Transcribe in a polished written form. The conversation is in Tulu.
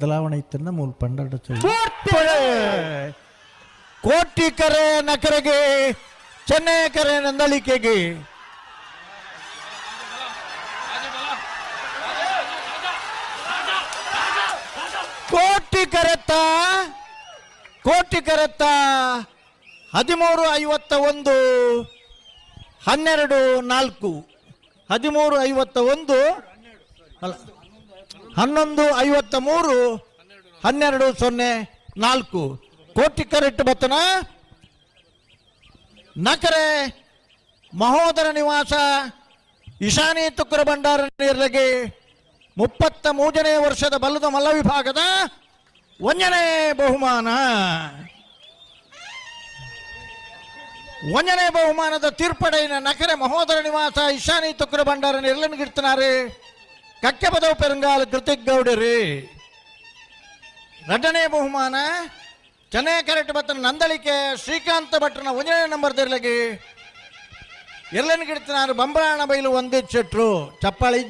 ಬದಲಾವಣೆ ಇತ್ತನ್ನ ಮೂಲ ಪಂಡಾಡ. ಕೋಟಿ ಕರೆ ನಕರೆಗೆ, ಚೆನ್ನೈ ಕರೆ ನಂದಳಿಕೆಗೆ. ಕೋಟಿ ಕರೆತ್ತ, ಕೋಟಿ ಕರೆತ್ತ. 13:51, 12:04. 13:51 ಅಲ್ಲ, 11:53, 12:04. ಕೋಟಿ ಕರೆಕ್ಟ್ ಬತ್ತನ ನಕರೆ ಮಹೋದರ ನಿವಾಸ ಇಶಾನಿ ತುಕ್ಕರ ಭಂಡಾರ ನೀರ್ಲಗೆ 33ನೇ ವರ್ಷದ ಬಲ್ಲದ ಮಲ್ಲ ವಿಭಾಗದ ಒಂದನೇ ಬಹುಮಾನ. ಒಂದನೇ ಬಹುಮಾನದ ತೀರ್ಪಡೆಯ ನಕರೆ ಮಹೋದರ ನಿವಾಸ ಇಶಾನಿ ತುಕ್ಕರ ಭಂಡಾರ ನಿರ್ಲನ್ಗಿಡ್ತಿನಾರೆ ಕಕ್ಕೆಪದವು ಪೆರಂಗಾಲ್ ಕೃತಿಕ್ ಗೌಡರಿ. ಎರಡನೇ ಬಹುಮಾನ ಚೆನ್ನೈ ಕರೆಕ್ಟ್ ಬತ್ತನ ನಂದಳಿಕೆ ಶ್ರೀಕಾಂತ ಭಟ್ರನ ಒಂದನೇ ನಂಬರ್ ದಿರ್ಲಗಿ ಎಲ್ಲನ್ ಗಿಡ್ತಿನಾರು ಬಂಬರಾಣ ಬೈಲು ಒಂದೇ ಶೆಟ್ರು. ಚಪ್ಪಾಳಿ.